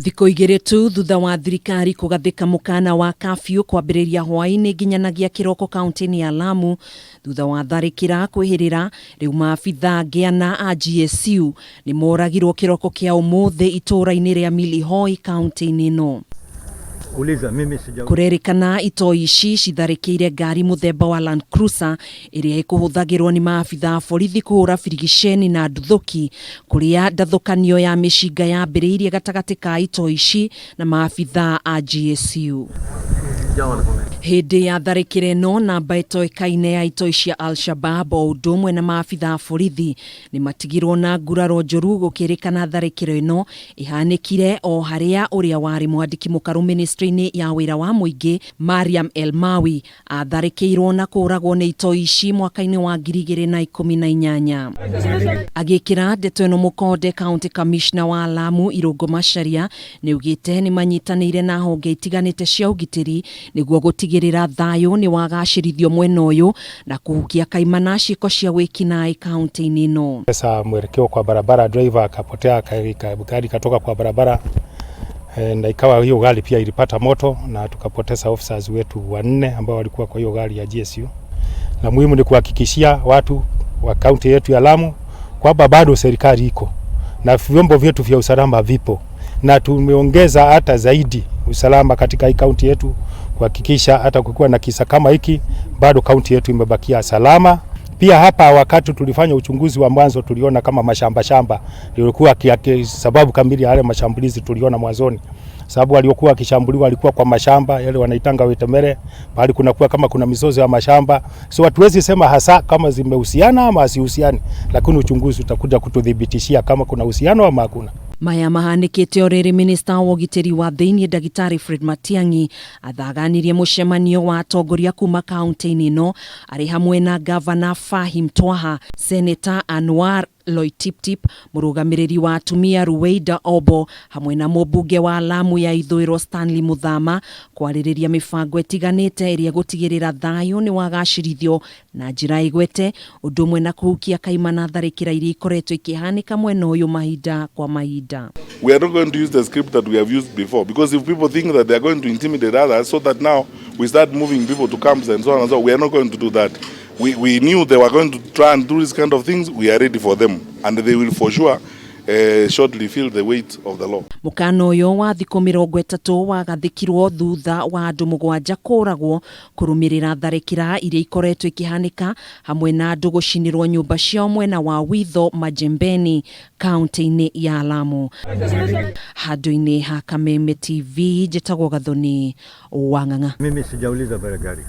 Thikũ 2 tu thutha wa thirikari kũgathĩka mũkana wa kafyu kwambĩrĩria hwaĩ-inĩ nginyanagia kĩroko kaunti-inĩ ya Lamu thutha wa tharĩkĩra kwĩhĩrĩra, rĩu maabitha angĩ ana a GSU nĩ moragirwo kĩroko kĩa ũmũthĩ itũũra-inĩ rĩa Milihoi kaunti-inĩ ĩno. Uliza, mimi sija. Kũrerĩkana itoi ici citharĩkĩire ngari mũthemba wa Land Cruiser ĩrĩa ĩkũhũthagĩrwo nĩ maabitha a borithi kũhũra birigiceni na nduthũki, kũrĩa ndathũkanio ya mĩcinga yambĩrĩirie gatagatĩ ka itoi ici na maabitha a GSU. Hĩndĩ ya tharĩkĩra ĩno, namba ĩtoĩkaine ya itoi cia Al-Shabab o ũndũ ũmwe na maabitha a borithi nĩ matigirwo na nguraro njũru, gũkĩrĩkana tharĩkĩro ĩno ĩhanĩkire o harĩa ũrĩa warĩ mwandĩki mũkarũ ministry-inĩ ya wĩra wa mũingĩ Mariam Elmawi atharĩkĩirwo na kũũragwo nĩ itoi ici mwaka-inĩ wa 2018. Agĩkĩra ndeto ĩno mũkonde, County Commissioner wa Lamu Irũngũ Macharia nĩ augĩte nĩ manyitanĩire na honge itiganĩte cia ũgitĩri nĩguo gũtigĩrĩra thayũ nĩ wagacĩrithio mwena ũyũ na kũhukia kaimana ciĩko cia wĩkinaĩ kaunti-inĩ ĩno. Sasa mwelekeo kwa barabara, driver akapotea, gari katoka kwa barabara na ikawa hiyo gari pia ilipata moto na tukapoteza officers wetu wanne ambao walikuwa kwa hiyo gari ya GSU. Na muhimu ni kuhakikishia watu wa kaunti yetu ya Lamu kwamba bado serikali iko na vyombo vyetu vya usalama vipo, na tumeongeza hata zaidi usalama katika hii kaunti yetu kuhakikisha hata kukiwa na kisa kama hiki bado kaunti yetu imebakia salama. Pia hapa wakati tulifanya uchunguzi wa mwanzo tuliona kama mashamba shamba lilikuwa sababu kamili ya yale mashambulizi tuliona mwanzoni, sababu waliokuwa wakishambuliwa walikuwa kwa mashamba yale wanaitanga wetemere, pahali kunakuwa kama kuna mizozo ya mashamba. So hatuwezi sema hasa kama zimehusiana ama hazihusiani, lakini uchunguzi utakuja kututhibitishia kama kuna uhusiano ama hakuna. Maya mahanĩkĩte o rĩrĩ minista wa ũgitĩri wa thĩinĩ ndagĩtarĩ Fred Matiang'i athaganirie mũcemanio wa atongoria kuma kaunti-inĩ ĩno arĩ hamwe na gavana Fahim Twaha, Seneta Anwar Loitiptip, mũrũgamĩrĩri wa atumia Ruweida Obo hamwe na mũmbunge wa Lamu ya ithũĩro Stanley Muthama kwarĩrĩria mĩbango ĩtiganĩte ĩrĩa ĩgũtigĩrĩra thayũ nĩ wagacĩrithio na njĩra ĩgwete, ũndũ ũmwe na kũhukia kaimana tharĩkĩra iria ikoretwo ikĩhanĩka mwena ũyũ mahinda kwa mahinda. We are not going to use the script that we have used before, because if people think that they are going to intimidate others so that now we start moving people to camps and so on and so on, we are not going to do that. We knew they were going to try and do these kind of things. We are ready for them, and they will for sure shortly feel the weight of the law. Mũkana ũyũ wa thikũ 30 wagathĩkirwo thutha wa andũ 7 kũragwo kũrũmĩrĩra tharĩkĩra iria ikoretwo ikĩhanĩka hamwe na andũ gũcinĩrwo nyũmba ciao mwena wa Witho Majembeni kaunti-inĩ ya Lamu. Handũ-inĩ ha Kameme TV, njĩtagwo Gathoni wa Ng'ang'a. Mimi sijauliza bara gari.